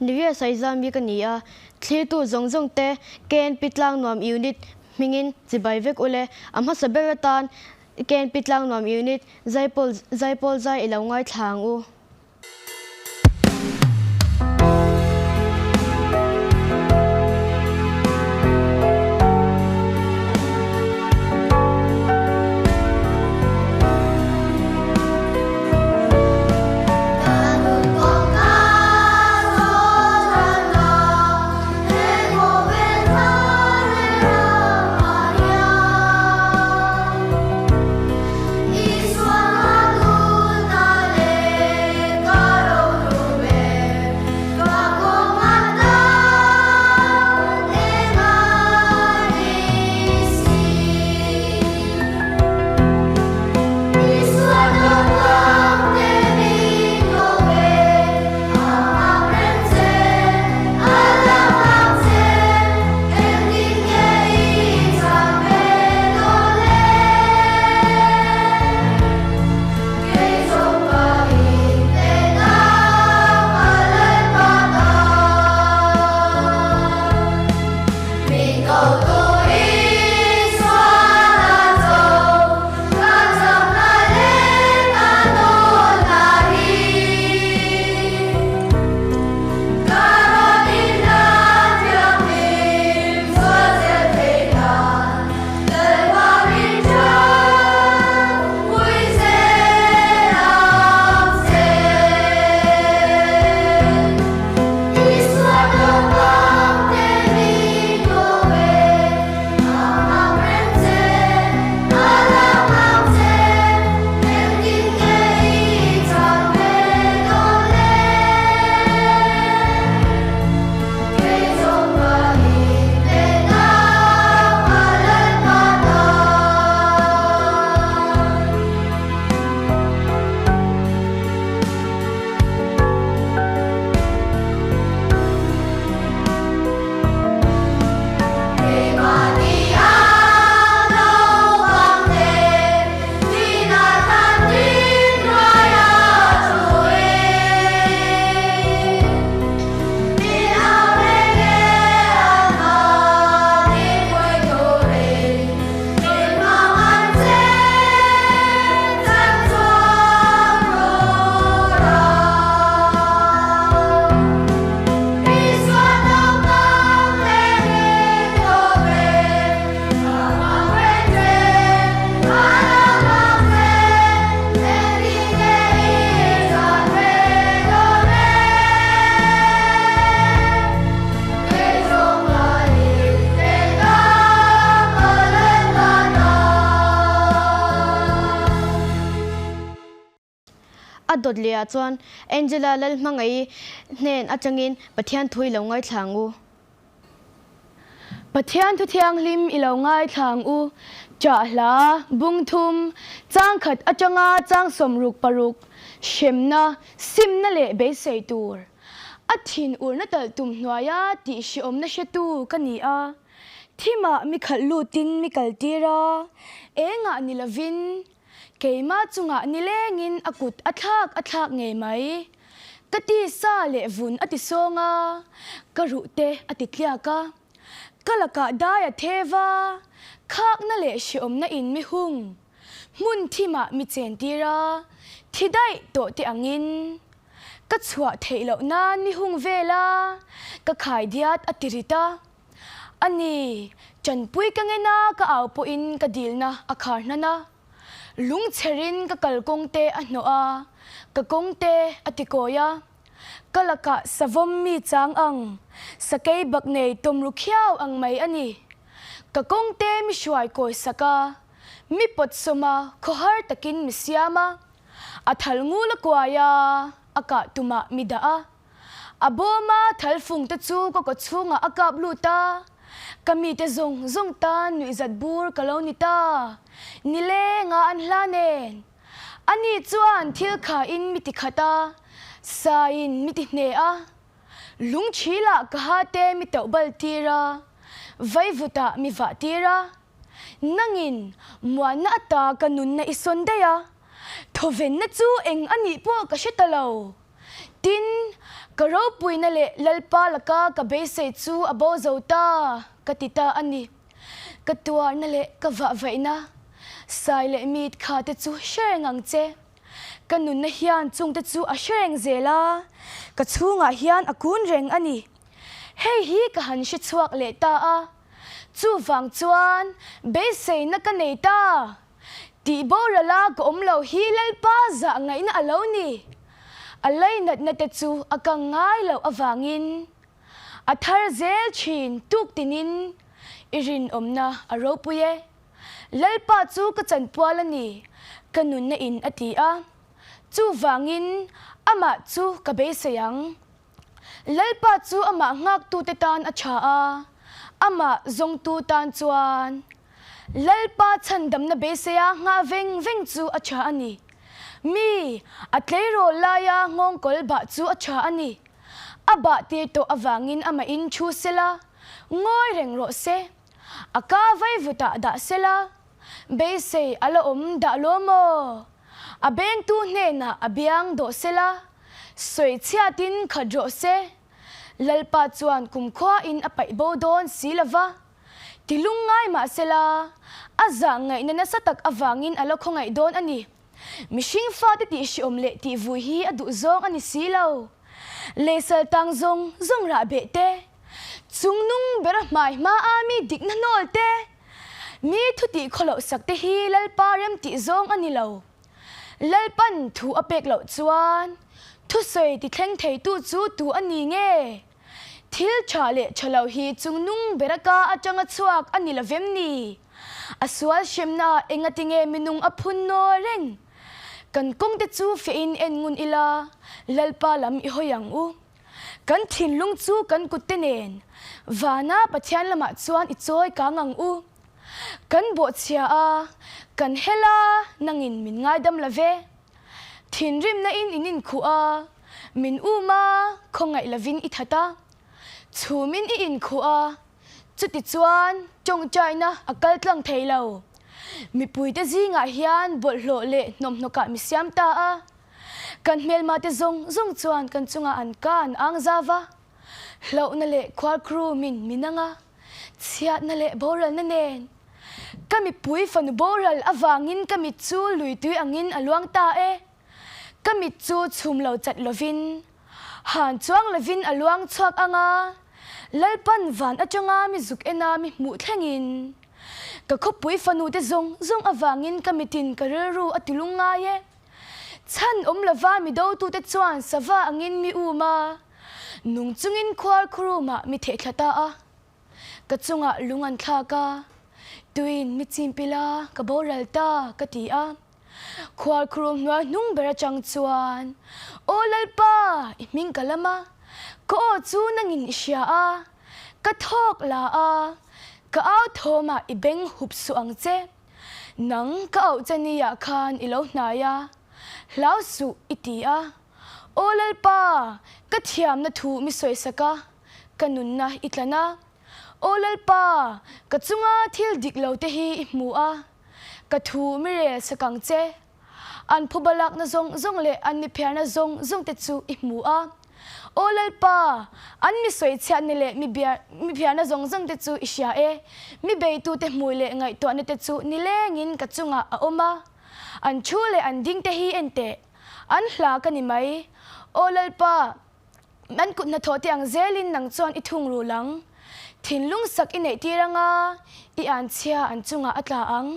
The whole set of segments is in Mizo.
Nivia Saizami ka ni a, thlirtu zawng zawng te KNP Tlangnuam Unit hmingin chibai vek ule. A hmasa ber atan KNP Tlangnuam Unit Zaipawl Zaipawl zai i lo ngaithla ang u. A dawt leh ah chuan Angela Lalhmangaih hnen atangin Pathian thu i lo ngaithla ang u. Pathian thu thianghlim i lo ngaithla ang u. Chah hla, bung thum, chang khat atanga chang 66, hremna, simna leh beisei tur. A thin urna talh tum hnuaia tih hreawmna hretu ka ni a. Thimah mi khalh lutin mi kaltir a, engah ni lovin Keimah chungah nilengin a kut a thlak a thlak ngei mai. Ka tisa leh vun a ti sawng a, ka ruh te a ti tliak a. Ka lakah dai a thev a, khakna leh hreawmna in mi hung, hmun thimah mi chentir a, thi daih tawh te angin. Ka chhuah theih loh nan mi hung vel a, ka khai diat a ti rit a. A ni, ṭanpui ka ngen a, ka au pawhin ka dilna a khar hnan a. Lungchherin ka kalkawng te a hnawh a, ka kawng te a ti kawi a. Ka lakah savawm mi chang ang, sakei bak nei tawmru khiau ang mai a ni. Ka kawng te mi hruai kawi sak a, mi pawt sawm a, khawhar takin mi siam a. A thal ngul a kuai a, a kah tumah mi dah a. A bawma thal fung te chu ka kaw chhungah a kap lut a, ka mite zawng zawng tan nuihzat bur ka lo ni ta. Nilenga an hla nen. Ani chuan thil khain mi ti khat a, saiin mi ti hne a. Lungchhilah ka ha te mi tauh bal tir a, vaivutah mi vah tir a. Nangin muanna ata ka nunna i sawn daih a, thawvenna chu eng a nih pawh ka hre ta lo. Tin, Ka ropuina leh Lalpa laka ka beisei chu a bo zo ta, ka ti ta a ni. Ka tuarna leh ka vahvaihna, sai leh mit kha te chu hre reng ang che. Ka nunna hian chungte chu a hre reng zel a, ka chhungah hian a kun reng a ni. Hei hi ka han hre chhuak leh ta a, chuvang chuan beiseina ka nei ta. Tih borala ka awm lo hi Lalpa zah ngaihna a lo ni. A leinatna te chu a kang ngai loh avangin a thar zel thin tuk tinin i rinawmna a ropui e. Lalpa chu ka chanpual a ni, ka nunna in a ti a. Chuvangin amah chu ka beisei ang. Lalpa chu amah nghaktute tan a tha a, amah zawngtu tan chuan Lalpa chhandamna beiseia nghah veng veng chu a tha a ni. Mi, a tleirawl laia nghawngkawl bah chu a tha a ni. A bah tir tawh avangin amahin thu sela, ngawi reng rawh se. A ka vaivutah dah sela, beisei a la awm dah lo maw? A bengtu hnenah a biang dawh sela, sawi chhiatin khat rawh se. Lalpa chuan kumkhuain a paih bo dawn si lo va, ti lungngai mah sela, a zah ngaihna nasa tak avangin a la khawngaih dawn a ni. Mihring fate tih hriawm leh tih vui hi a duh zawng a ni si lo. Leisal tang zawng zawng rah beh te, chungnung bera hmai hmaa mi dikna hnawl te, Mi thutih khawloh sak te hi Lalpa remtih zawng a ni lo. Lalpan thu a pek loh chuan thusawi ti thleng theitu chu tu a ni nge? Thil tha leh tha lo hi chungnung bera ka atanga chhuak a ni lovem ni? A sual hremna engatinge minung a phun nawi reng? Kan kawngte chu fiahin en ngun ila Lalpa lam i hawi ang u. Kan thinlung chu kan kutte nen vana Pathian lamah chuan i chawi kang ang u. Kan bawhchhia a, kan hel a, nangin min ngaidam lo ve. Thinrimna in in inkhuh a, min um a, khawngaih lovin i that a. Chhumin i inkhuh a, chutichuan tawngtaina a kal tlang thei lo. Mipuite zingah hian bawlhhlawh leh hnawmhnawkah mi siam ta a. Kan hmelmate zawng zawng chuan kan chungah an ka an ang zau va, hlauhna leh khualkhru min min ang a, chhiatna leh boralna nen. Ka mipui fanu boral avangin ka mit chu lui tui angin a luang ta e. Ka mit chu chhum lo chat lovin, han chuang lovin a luang chhuak ang a, Lalpan van atanga mi zuk ena mi hmuh thlengin. Ka khawpui fanute zawng zawng avangin ka mitin ka rilru a tilung ngai e. Chhan awm lova mi dotute chuan sava angin mi um a, nung chungin khual khurumah mi theh thla ta a. Ka chungah lung an thlak a, tuin mi chimpil a, ka boral ta, ka ti a. Khual khurum hnuai hnung ber atang chuan, Aw Lalpa, i hming ka lam a, ka aw chu nangin i hria a, ka thawk la a, ka au thawmah i beng hup suh ang che. Nang ka auh che nia khan i lo hnai a, hlau suh i ti a. Aw Lalpa, ka thiamna thu mi sawisak a, ka nunna i tlan a. Aw Lalpa, ka chunga thil dik lo te hi i hmu a, ka thu mi rel sak ang che. An phuba lakna zawng zawng leh an mi phiarna zawng zawng te chu i hmu a. Aw Lalpa, an mi sawichhiatna leh mi mi phiarna zawng zawng te chu i hria e. Mi beitute hmui leh ngaihtuahna te chu nilengin ka chungah a awm a. An thu leh an ding te hi en teh. An hla ka ni mai. Aw Lalpa, an kut hnathawh te ang zelin nang chuan i thung rul ang. Thinlung sak i neih tir anga, i anchhia an chungah a tla ang.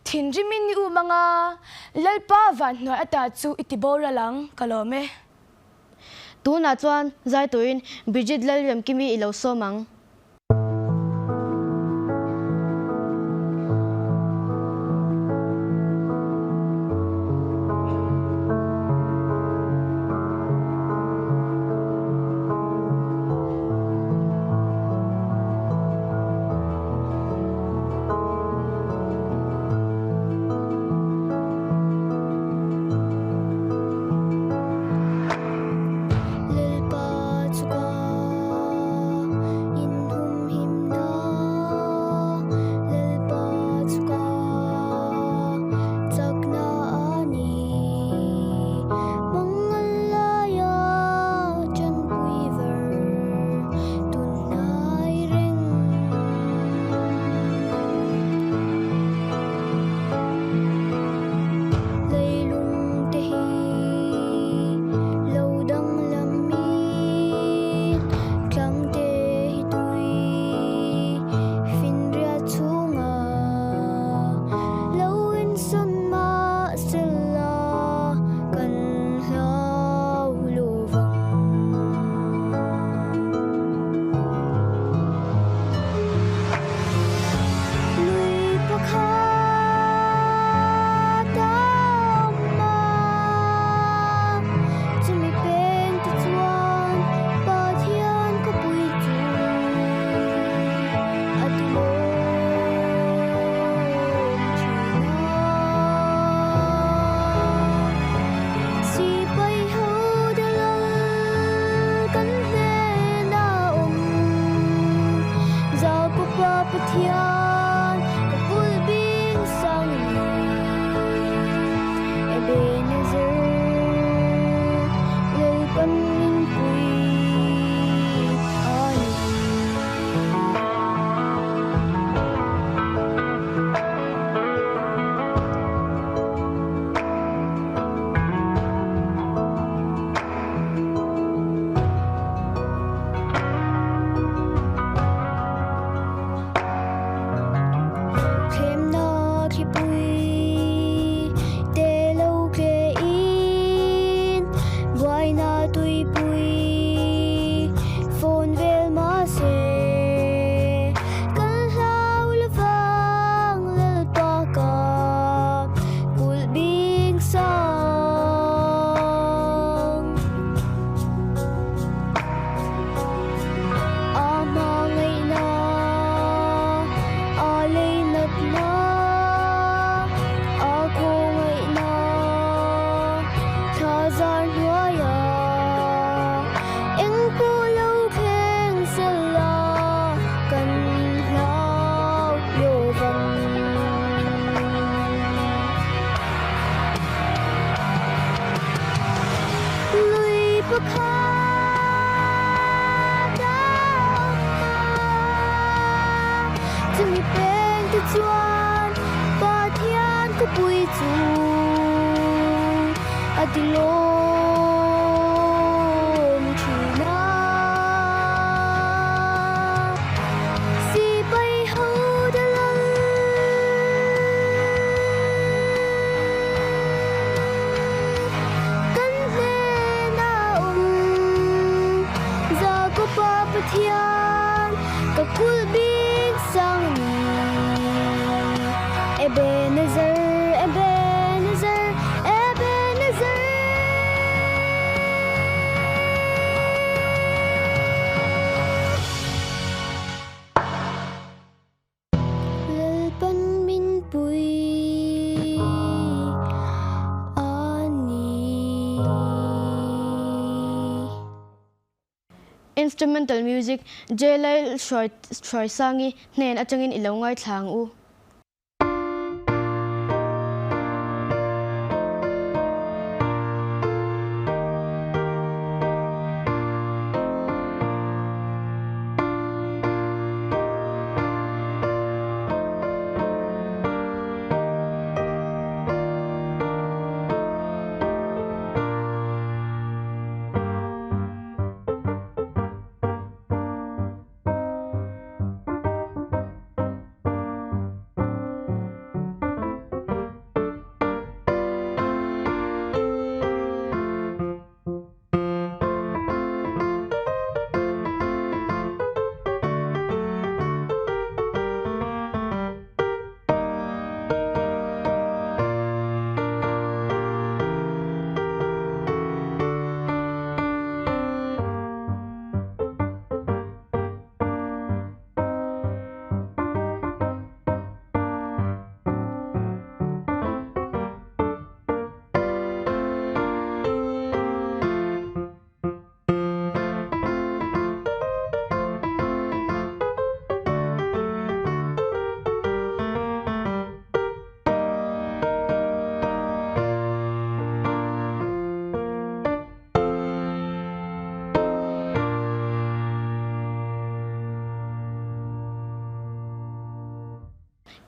Thinrimin i um anga, Lalpa vanhnuai ata chu i ti boral ang, ka lawm e. Tunah chuan zai turin Bridget Lalremkimi i lo sawm ang. Lalpa chu ka in. zar hnuaiah eng pawh lo thleng sela kan hlau lo vang. Lui pakhat a awm a, chumi peng te chuan Pathian khawpui chu a ti lawm thin a. Sipai ho te lal. Kan hnena awm Jakopa Pathian ka kulh bik sang a ni. Ebenezer, Ebenezer, Ebenezer. Lalpan min pui a ni. Instrumental music J Lalhruaisangi hnen atangin i lo ngaithla ang u.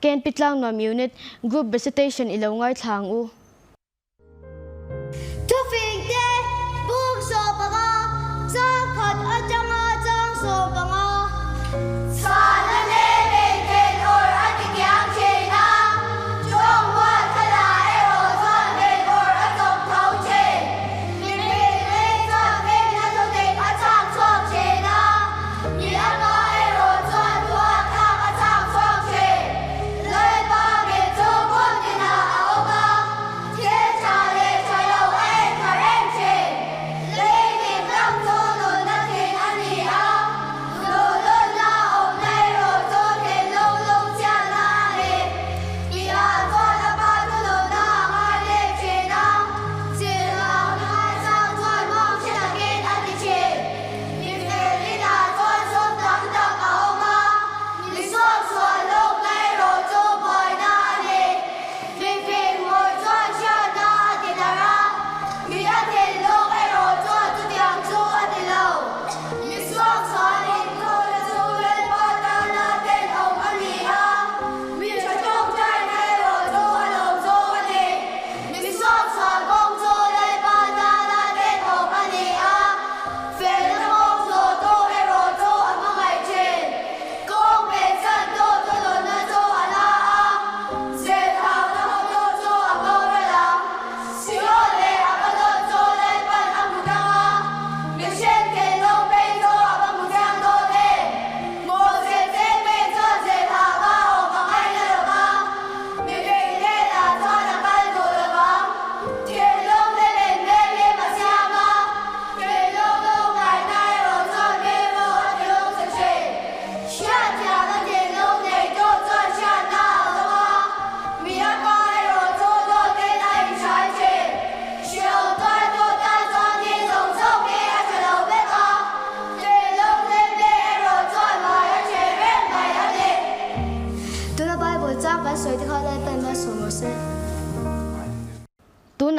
KNP Tlangnuam Unit Group Recitation i lo ngaithla ang u. Thufing te buk 15, chang khat atanga chang 15. Chhuahna leh beihtheih tur a ti kiang thin a, chawng huat thla erawh chuan beih tur a chawp tho thin. Mipui leh chuan venna thudik a chhak chhuak thin a, mi a ka erawh chuan thuah thlak a chhak chhuak thin. Lalpa mit chu hmun tinah a awm a.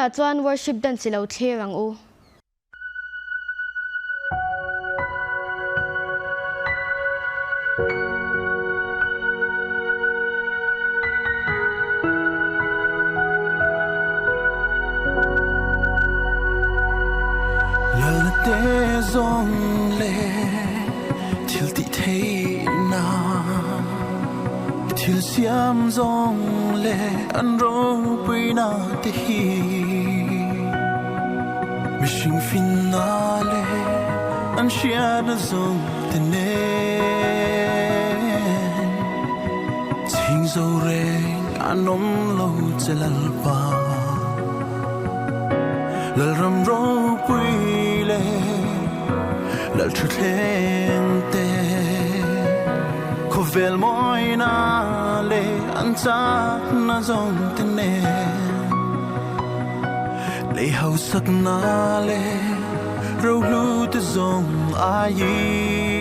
Tunah chuan worship dance i lo thlir ang u. Lalna te zawng leh thil tih theihna, thil siam zawng leh an ropuina te hi mihring finna leh an hriatna zawng te nen chhing zo reng an awm lo che Lalpa. Lalram ropui leh Lalthuthleng te khawvel mawina leh an chakna zawng te nen lei hausakna leh rohlu te zawng aiin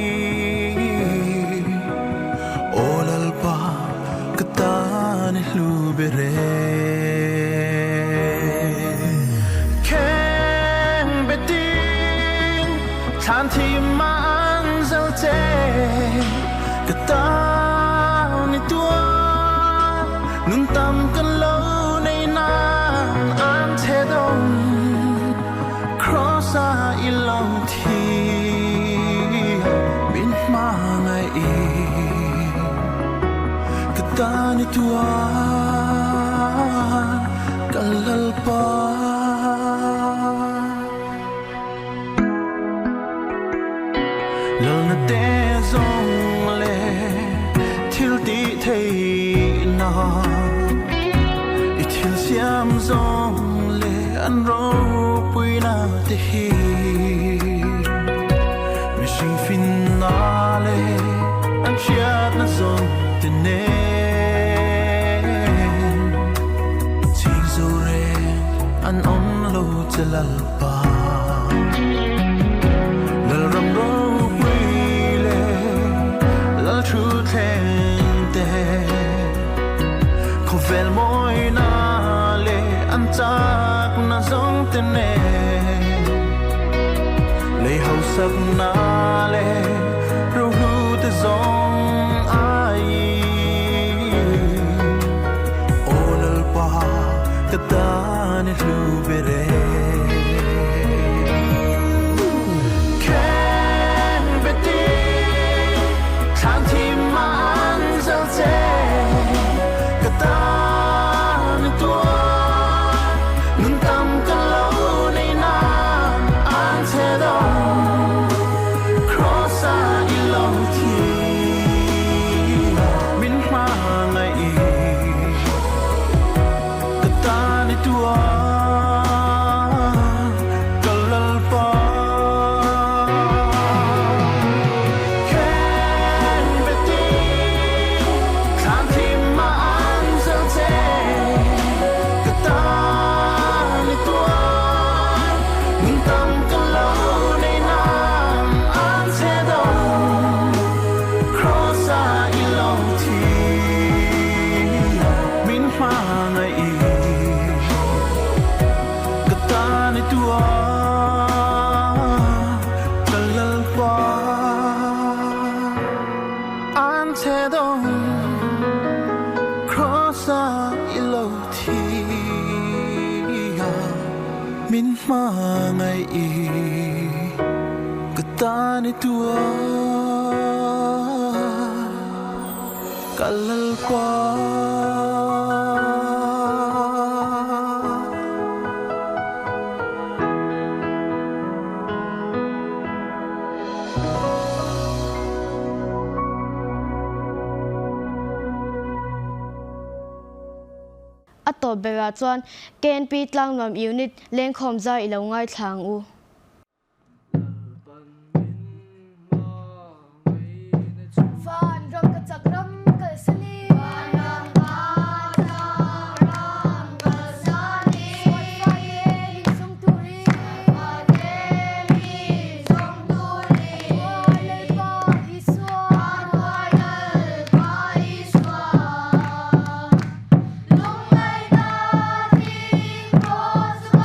Aw Lalpa ka tan i hlu ber e. Kheng betin thlan thim a an zal che ka tan i tuar nun tam kan lo nei nan an che dawng Cross a i lo thi min hmangaih i ka tan i tuar ka Lalpa. Lalna te zawng leh thil tih theihna i thil siam zawng leh an ropuina te hi mihring finna leh an hriatna zawng te nen chhing zo reng an awm lo che Lalpa. Lalram ropui leh Lalthuthleng te khawvel mawina leh an chakna zawng te nen lei hausakna leh rohlu te zawng aiin Aw Lalpa ka tan i hlu ber e. Khen betin thlan thim a an zal che ka tan i tuar nun tam ka lo nei nan an che dawn Cross a i lo thi min hmangaih i ka tan i tuar ka Lalpa. Khen betin thlan thim a an zal che ka tan i tuar nun tam ka lo nei nan an che dawn Cross a i lo thi min hmangaih i ka tan i tuar ka Lalpa. An che dawn Cross a i lo thi a min hmangaih i ka tan i tuar ka Lalpa. A tawp berah chuan KNP Tlangnuam Unit lengkhawm zai i lo ngaithla ang u. Van ram ka chak ram kalsan i. Van ram ka chak ram kalsan i. Sual fate min zawng turin. Sual fate min zawng turin. Tuar Lalpa Isua. Tuar Lalpa Isua. Lungngai takin kraws ka.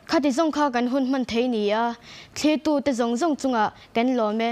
Khati zawng kha kan hun hman thei ni a, thlirtute zawng zawng chungah kan lawm e.